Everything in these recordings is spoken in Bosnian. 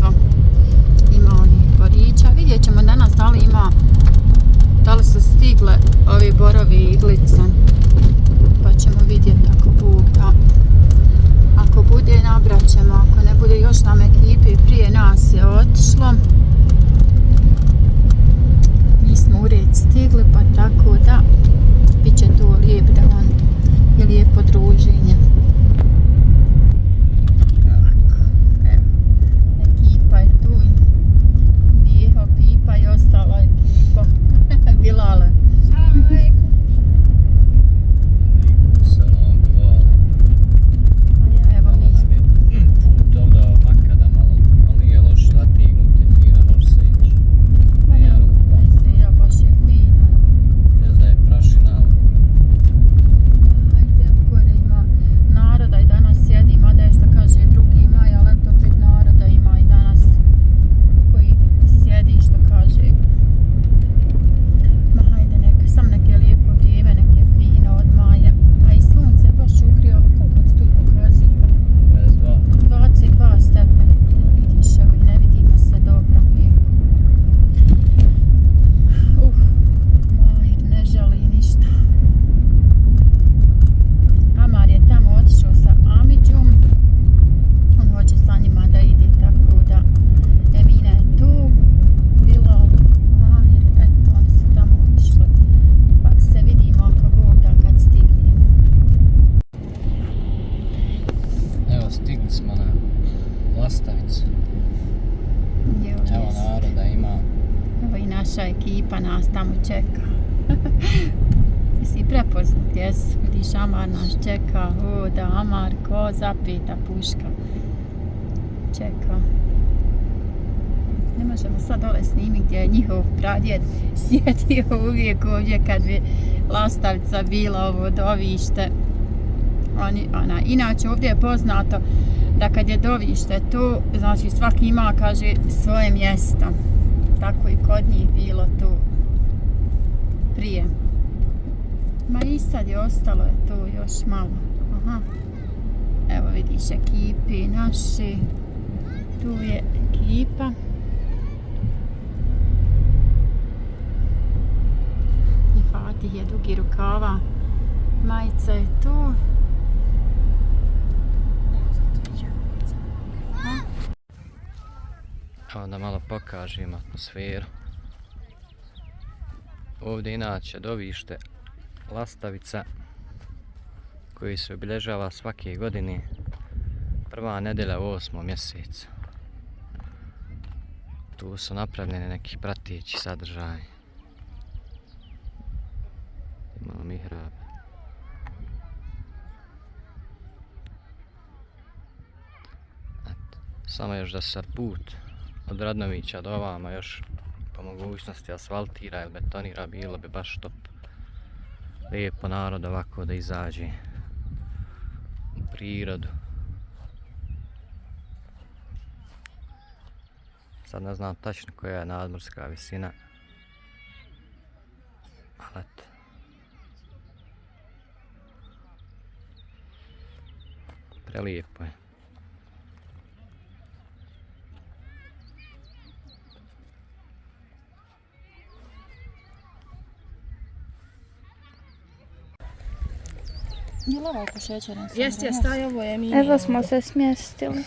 isto ima ovih borića. Vidjet ćemo danas da li ima, da li su stigle ovi borovi iglice, pa ćemo vidjeti ako Bog da. Ako bude nabrat ćemo, ako ne bude još nam ekipe prije nas je otišlo. Mi smo u red stigli, pa tako da bit će to lijep dan i lijepo druženje. Ekipa je tu, Miho, Pipa i ostala ekipa. Bilale. Salam alejkum. Salam Bilale. Evo mi Put ovdje makada malo nije loš zatignuti, fina, može se ići. Nema rupa. ja baš je fino. Ne znam je prašina. Ajde, gore ima naroda i danas sjedi, mada je što kaže 2. maj, ali eto opet naroda ima i danas koji sjedi što kaže. Ma hajde, sam neke lijepo vrijeme, neke fino od maja. A i sunce baš ugrijalo, koliko ti tu pokazuje? 22 stepena. Vidiš, evo i ne vidimo se dobro. Mahir ne žali ništa. Amar je tamo otišao sa Amidžom. On hoće sa njima da ide, tako da Emina je tu. Bilal, Mahir, eto, oni su tamo otišli. Pa se vidimo ako Bog da kad stignemo. Evo stigli smo na Lastavicu. Evo naroda ima. Evo i naša ekipa nas tamo čeka. Jesi prepoznat, jesu? Vidiš, Amar nas čeka, hoda, Amar ko zapita puška. Čeka. Ne možemo sad dole snimiti gdje je njihov pradjed sjedio uvijek ovdje kad bi Lastavica bila ovo dovište. Inače ovdje je poznato da kad je dovište tu, znači svaki ima, kaže, svoje mjesto. Tako i kod njih bilo tu prije. Ma i sad je ostalo je tu još malo. Aha. Evo vidiš ekipi naši. Tu je ekipa. I Fatih je dugi rukava. Majica je tu. Evo da malo pokažem atmosferu. Ovdje inače dovište Lastavica koji se obilježava svake godine prva nedelja u 8. mjesecu. Tu su napravljeni neki prateći sadržaj. Imamo mihrab. Samo još da se put od Radnovića do ovama još po mogućnosti asfaltira ili betonira, bilo bi baš top. Lijepo narod ovako da izađe u prirodu. Sad ne znam tačno koja je nadmorska visina, ali eto. Prelijepo je. Je li ovo oko šećera? Jeste, staj, ovo je Emina. Evo smo se smjestili.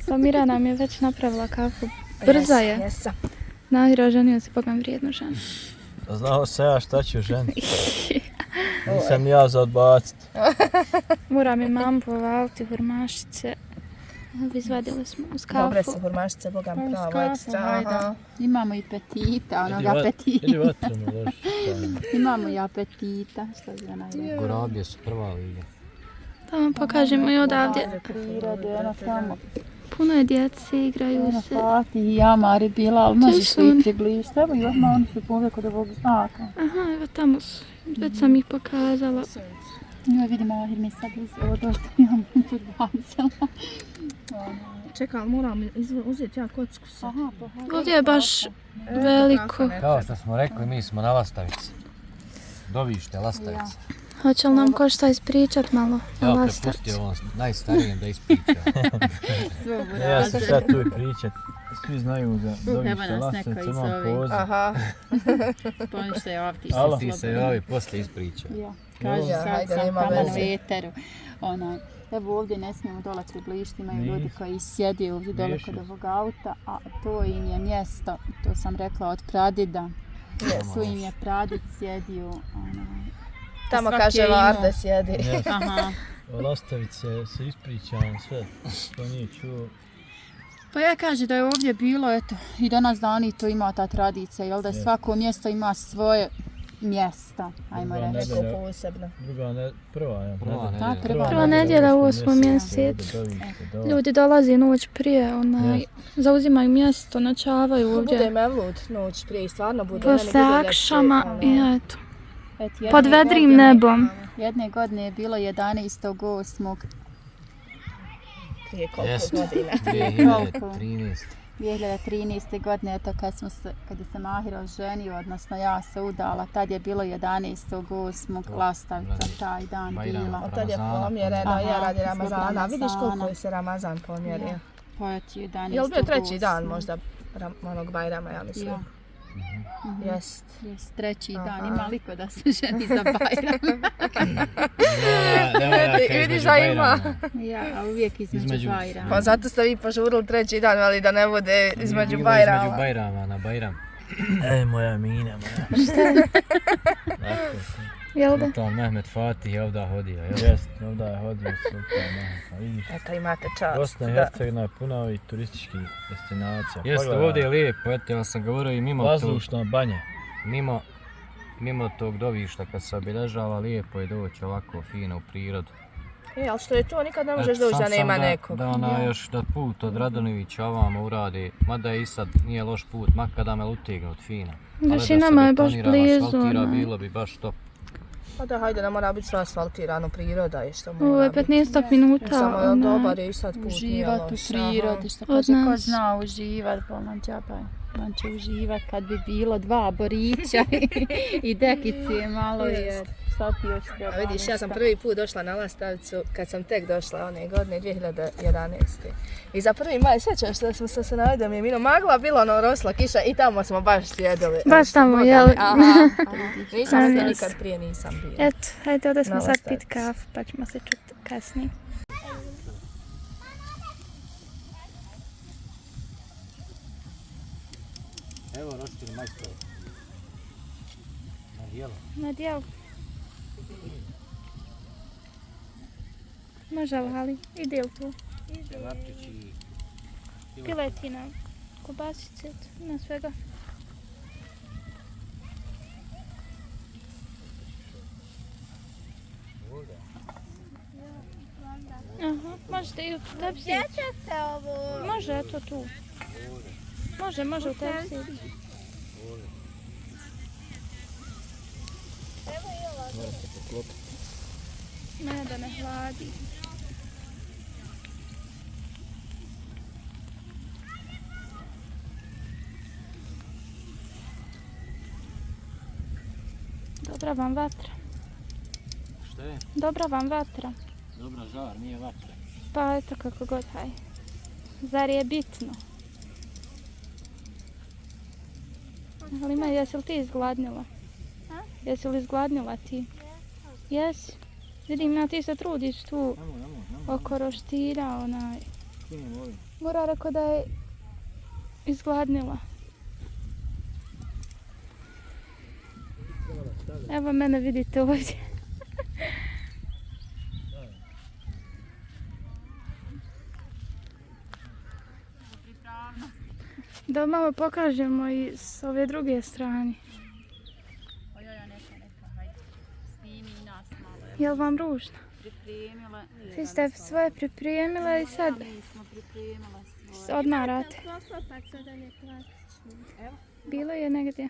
Samira nam je već napravila kafu. Brza je. Jesam. Nahira, ženio si Bogam vrijednu ženu. Znao se ja šta ću ženiti. Nisam ja za odbaciti. Moram i mamu povaliti hurmašice. Izvadili smo uz kafu. Dobre su hurmašice, Bogam pravo, ekstra. Aha. Imamo i petita, onog apetita. Ili vatreno loš. Imamo i apetita, što je najbolje. Gurabije su prva liga. Da vam pokažemo i odavdje. Prirode, ono tamo. Puno je djece, igraju Ono se. Fatih i Amar i Bilal, možeš su li oni? približiti? Evo i odmah oni su povijek od ovog znaka. Aha, evo tamo su. Već sam ih pokazala. Njoj vidimo, Ahir mi sad ovo dosta imam podbacila. Čekaj, moram uzeti ja kocku sad. Aha, pohajde. Ovdje je baš veliko. Kao što smo rekli, mi smo na Lastavici. Dovište Lastavica. Hoće li nam ko šta ispričat malo? Ja o Lastavcu? prepustio ovom najstarijem da ispriča. Ja sam sad tu i pričat. Svi znaju za Evo Dovište nas neko Lastavca, iz imam ovih. poziv. Aha. Ponište je ovdje Alo. Ti se javi poslije ispriča. Ja, kaže Ja, sad hajde, sam nema tamo na veze. veteru. Evo ovdje ne smijemo dole približiti, imaju ljudi Nisu. koji sjede ovdje dole Nisu. kod ovog auta, a to im je mjesto, to sam rekla, od pradida. Tu im je pradid sjedio. Tamo Svaki kaže je imao. Varda sjedi. Yes. Aha. O Lastavice se ispričavam sve što nije čuo. Pa ja kažem da je ovdje bilo, eto, i danas dani to ima ta tradicija, jel da Jest. svako mjesto ima svoje mjesta, ajmo Druga reći. Neko nedelja. posebno. Druga ne, prva, ja. Prva nedelja. nedjelja. Prva nedjelja u osmom 8. mjesecu, mjesecu. ovdje Dovište, dole. Ljudi dolaze noć prije, zauzimaju mjesto, noćavaju Bude ovdje. mevlud noć prije, stvarno bude. Posle akšama i eto. Eto, jedne Pod vedrim godine- nebom. Jedne godine je bilo 11.8. Prije koliko Jest. godina. 2013. 2013. godine, eto kad je se Mahiro ženio, odnosno ja se udala, tad je bilo 11.8. Lastavca, taj dan Bajrama. bila. Od tad je Ramazana. pomjereno, Aha, ja radi zbog Ramazana. Vidiš Ramazana. koliko je se Ramazan pomjerio. Ja. Pa je 11.8. Je li bio treći dan možda onog Bajrama, ja mislim? Ja. Jest. Jest, treći Aha. dan, ima liko da se ženi za Bajram. Vidiš da ima. Ja, a uvijek između Bajrama. Pa zato ste vi požurili treći dan, ali da ne bude između Između Bajrama. Bajrama, na Bajram. Moja Mina, moja. Tako se. Jel da? Sultan Mehmed Fatih je ovdje hodio, jel? Jest, ovdje je hodio Sultan Mehmed. Vidiš, Eto imate čast. Bosna i da. Hercegovina je puna ovih turističkih destinacija. Jeste, Pogledaj, ovdje je lijepo, eto ja sam govorio i mimo tog, Vazdušna banja. mimo tog Dovišta kad se obilježava, lijepo je doći ovako fino u prirodu. Ali što je to, nikad ne možeš Eto, doći da sam nema nekog. Da još da put od Radanovića ovamo uradi, mada i sad nije loš put, makadam je utegnut fino. Baš i nama je baš blizu. Asfaltira, ono. bilo bi baš top. Pa da, hajde, ne mora biti sve asfaltirano, priroda je što Ovo mora je biti. 15 minuta. Samo je on onaj. dobar je i sad put nije Uživat u loš. prirodi, što Od kaže, ko nas. zna uživat, bolan džaba. On će uživat kad bi bilo 2 borića i dekicije malo je. Sad ti još treba A vidiš, ja sam nešto. prvi put došla na Lastavicu kad sam tek došla one godine 2011. I za 1. maj sjećaš da smo se najdem je mino magla, bilo ono rosla kiša i tamo smo baš sjedili. Baš tamo, jel? Aha, nisam Sam se jes. nikad prije nisam bila. Eto, hajde ovdje smo Na sad pit Lastavcu. kafu, pa ćemo se čuti kasnije. Evo roštilj majstor. Na dijelu. Na dijelu. Može ali, ide li tu? Ćevapčić i Piletina, kobasice, ima svega. Aha, možete i u tepsi. Gdje ćete ovo? Može, eto tu. Može u tepsi. Ne, da ne hladi. Dobra vam vatra. Šta je? Dobra vam vatra. Dobra žar, nije vatra. Pa eto kako god, haj. Zar je bitno? Ali ima, jesi li ti izgladnila? Jesi li izgladnila ti? Jesi. Vidim, na ti se trudiš tu oko roštira, onaj. Mora rekao da je izgladnila. Evo mene vidite ovdje. Da malo pokažemo i s ove druge strane. Ojoj, neka, hajde. Snimi i nas malo. Jel vam ružno? Pripremila. Svi ste svoje pripremile i sad Mi smo pripremila svoje. odmarate. Bilo je negdje.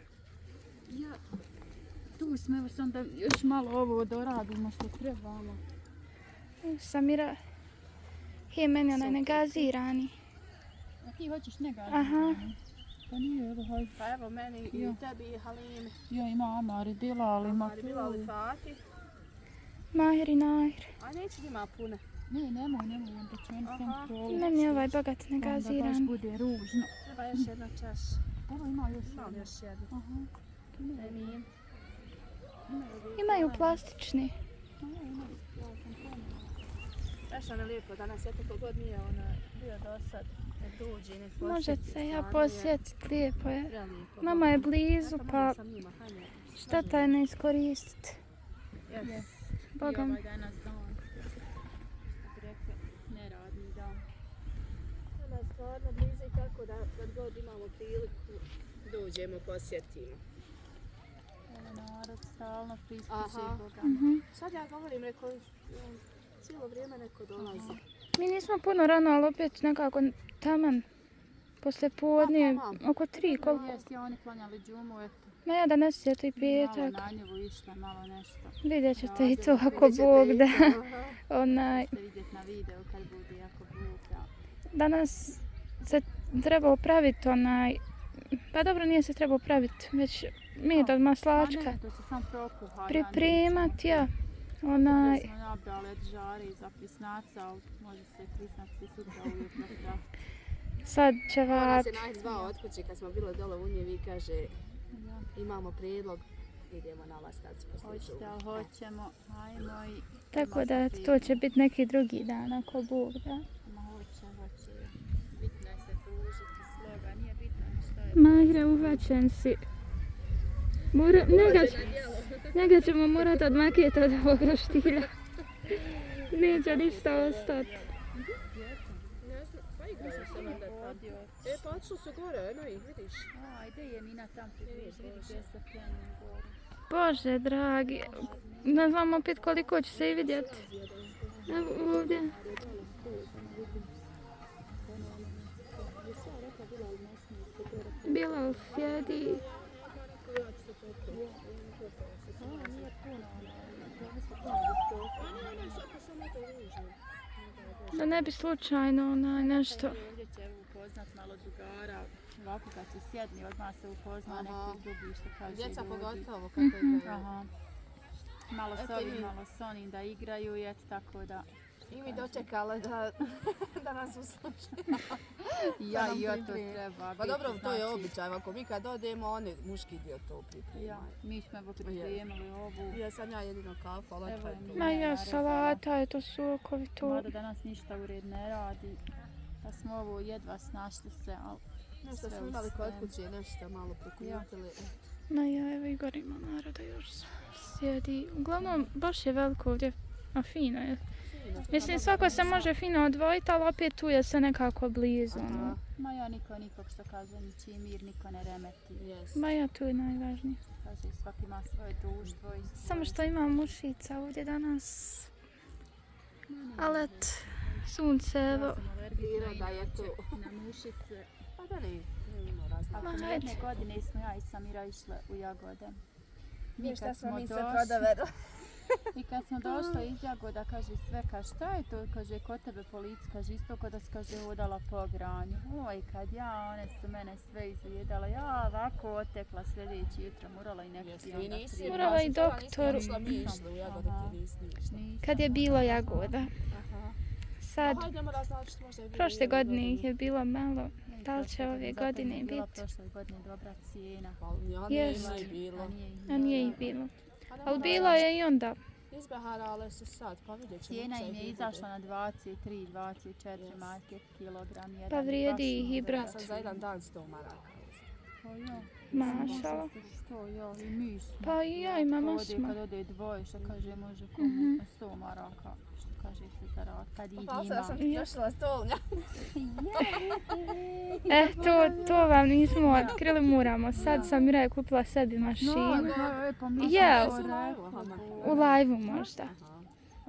Tu smo, evo sam da još malo ovo doradimo što trebamo. Samira, je meni onaj negazirani. A ti hoćeš negazirani? Aha. Pa nije, evo hajde. Pa evo meni i tebi i Halimi. Ja ima Amari, Bilal ima. Bilal i Fatih. Mahir i Nahir. A neće njima pune. Ne, nemoj, onda će oni sam proliti. Ne mi je ovaj bogat negaziran. Onda baš bude ružno. Treba još jedna čaša. Evo ima još Imam još jednu. Aha. Emin. Imaju plastični. Baš ono lijepo danas, eto kogod nije bio do sad. Nek dođe, nek posjeti. Može se ja stvarno je posjetiti, lijepo je. prelijepo. Nama je blizu, Eto, pa malo sam njima, hajde. šteta je ne iskoristiti. Yes. Boga I mi. ovaj danas dan. Kako bi rekla, neradni dan. Ona je stvarno blizu i tako da kad god imamo priliku dođemo, posjetimo. Evo narod stalno pristiže Aha. Boga. Sad ja govorim, rekao, cijelo vrijeme neko dolazi. Mi nismo puno rano, ali opet nekako taman. Poslije podnije, Taman. oko 3, koliko? Jeste, oni klanjali džumu, eto. Ma ja danas je to i Malo petak. na njevu išla, malo nešto. Vidjet ćete i to ako Bog da. Onaj, Možete vidjeti na videu kad bude jako Bog da. danas se treba opraviti onaj, pa dobro nije se trebao praviti, već mi od maslačka Pa ne, to se sam prokuha. pripremat, ja. Onaj, Ovdje smo nabrali od žari za prisnaca, ali može se prisnaci sutra ujutro. Da. sad će Ona vat. se Nahid zvao od kuće kad smo bile dole u Njevi i kaže imamo prijedlog, idemo na Lastac poslije Hoćete, džume. ali hoćemo, ajmo i... Tako da to će biti neki drugi dan ako Bog da. Ma hoće. Bitno je se družiti, sloga, nije bitno što je. Mahre, uhvaćen si. Njega ćemo morati odmakijeti od ovog roštilja. Neće ništa ostati. Ne znam, pa igraju se onda tamo. E, pa odšli su gore, eno ih, vidiš. Ajde je Mina tam približi, vidi gdje se penju gore. Bože dragi, ne znam opet koliko će se i vidjeti. Evo ovdje. Bilal sjedi. Da ne bi slučajno onaj nešto. Ovdje će upoznat malo drugara, ovako kad se sjedni odmah se upozna Aha. neki drugi što kaže Djeca ljudi. pogotovo kako igraju. Aha. Malo s Eto ovim, i- malo s onim da igraju i eto tako da I mi dočekale da nas uslušaju. ja nam i o to pripremi. treba Pa biti, dobro, to je znači, običaj, ako mi kad odemo, oni muški dio to Ja, pripremaju. mi smo evo pripremili ovu. Ja sam ja jedino kafu, ali Evo to je je to. mi. Ma ja salata, je to sokovi to. Mada danas ništa ured ne radi. Pa smo ovo jedva snašli se, ali Nešto sve smo u imali kod svemu. kuće, nešto malo pokupili. Ma ja, evo Igor ima naroda još sjedi. Uglavnom, baš je veliko ovdje, a fino je. Mislim, svako se može fino odvojiti, ali opet tu je se nekako blizu. ono. ma ja nikog što kaže ničiji mir, niko ne remeti. Ma ja, tu je najvažnije. Kaže svaki ima svoje društvo i svoje... Samo što ima mušica ovdje danas. Ali et, sunce, evo. Priroda je tu. Na mušice. Pa da ne imamo razlika. Ma, Nakon hajde. jedne godine smo ja i Samira išle u Jagode. Mi Šta kad smo smo mi sve došli, prodavili. i kad smo došli iz Jagoda, kaže sve, kaže šta je to, kaže kod tebe policija, kaže isto kod da se kaže hodala po granju. Oj, kad ja, one su mene sve izvijedale, ja ovako otekla sljedeći jutro, morala i neki onda nisi prije. Morala i baš išla, doktor. nismo išli, mi išli u Jagode, Aha. ti nisi ništa. Nisam. Kad je bilo jagoda. Aha. Sad, Pa hajdemo raznačiti, možda je bilo prošle jedne godine ih je bilo malo. Da li će Prošle ove zato godine je bila biti? prošle godine dobra cijena. Pa ja nije Jest. ima i bilo. A nije ih bilo. Pa ne Ali mora bilo je i onda. Izbeharale se sad, pa vidjet ćemo. Cijena čaj im je bude. izašla na 23, 24 Yes. market kilogram. Jedan Pa je vrijedi baš ih i dobar. Ja brat. sam za jedan dan 100 maraka. Pa ja. Mašala. Što ja i mi smo. Pa i ja imam Kad osma. Kad ode dvoje, što kaže može komu 100 maraka. Što kaže se zarad. Kad ih Pa ja sam ima. ti došla stolnja. To vam nismo otkrili, moramo. Sad Samira je kupila sebi mašinu. Ja. U live-u možda.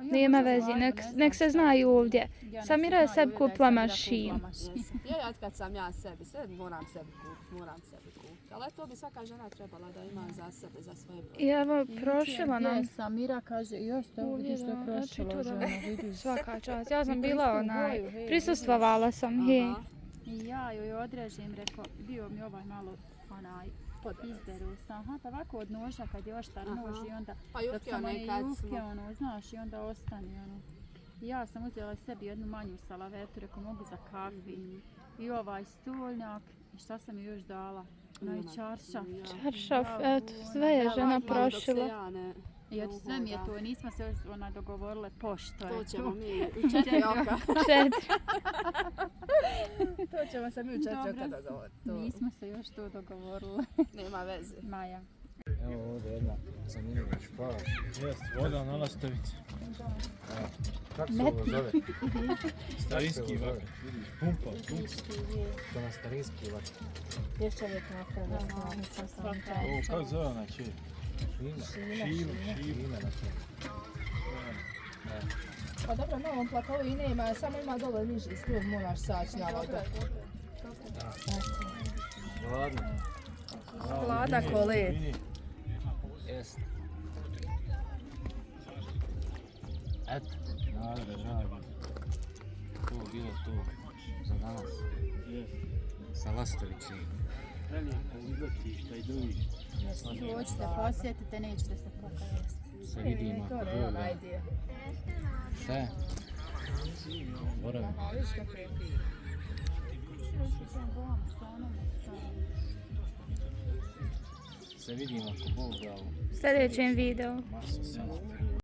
Nema veze, nek se znaju ovdje. Samira je sebi kupila mašinu. Ja od kad sam ja sebi, sve moram sebi kupiti, Ali to bi svaka žena trebala da ima za sebe, za svoje I evo, prošila nam. Samira kaže, još to Ovdje vidiš što je da, prošilo eto to da. žena, vidiš. Svaka čast. Ja sam I bila istu onaj, boju, hej, prisustvovala sam, hej. Aha. I ja joj odrežim, rekao, bio mi ovaj malo onaj izderu se. Aha, pa ovako od noža kad je oštar nož i onda... Pa dok jufke sam one nekad jufke, smo. ono, znaš, i onda ostane, ono. I ja sam uzela sebi jednu manju salavetu, rekao mogu za kafi. I ovaj stolnjak, i šta sam joj još dala? No i čaršaf. Čaršaf, eto, sve je žena prošila. I eto, sve mi je to, nismo se još dogovorile pošto je To ćemo mi u 4 oka. 4. To ćemo se mi u 4 oka Dobro, dogovoriti. nismo se još to dogovorile. Nema veze. Maja. Evo ovdje jedna zanimljiva špalaš. Jest, voda na lastovici. Kako se ovo zove? Starinski vakat, vidiš, pumpa. To na starinski vak. Još čovjek napravio Ovo, kako zove ona će? Šime na to. Pa dobro, na ovom platovu i nema, samo ima dole niži skroz, moraš saći na vodu. Hladno. Hlada ko led. Jest. Eto, narode dragi. To je bilo to za danas. Jest. Sa Lastovici. Prelijepo uzletišta i dovišta. Dođite, posjetite, nećete se pokajesti. Se vidimo ako To je Bog da. onaj dio. Sve. Boravim. Aha, viš kako je. Se vidimo ako Bog da u Sljedećem videu. Masa sama.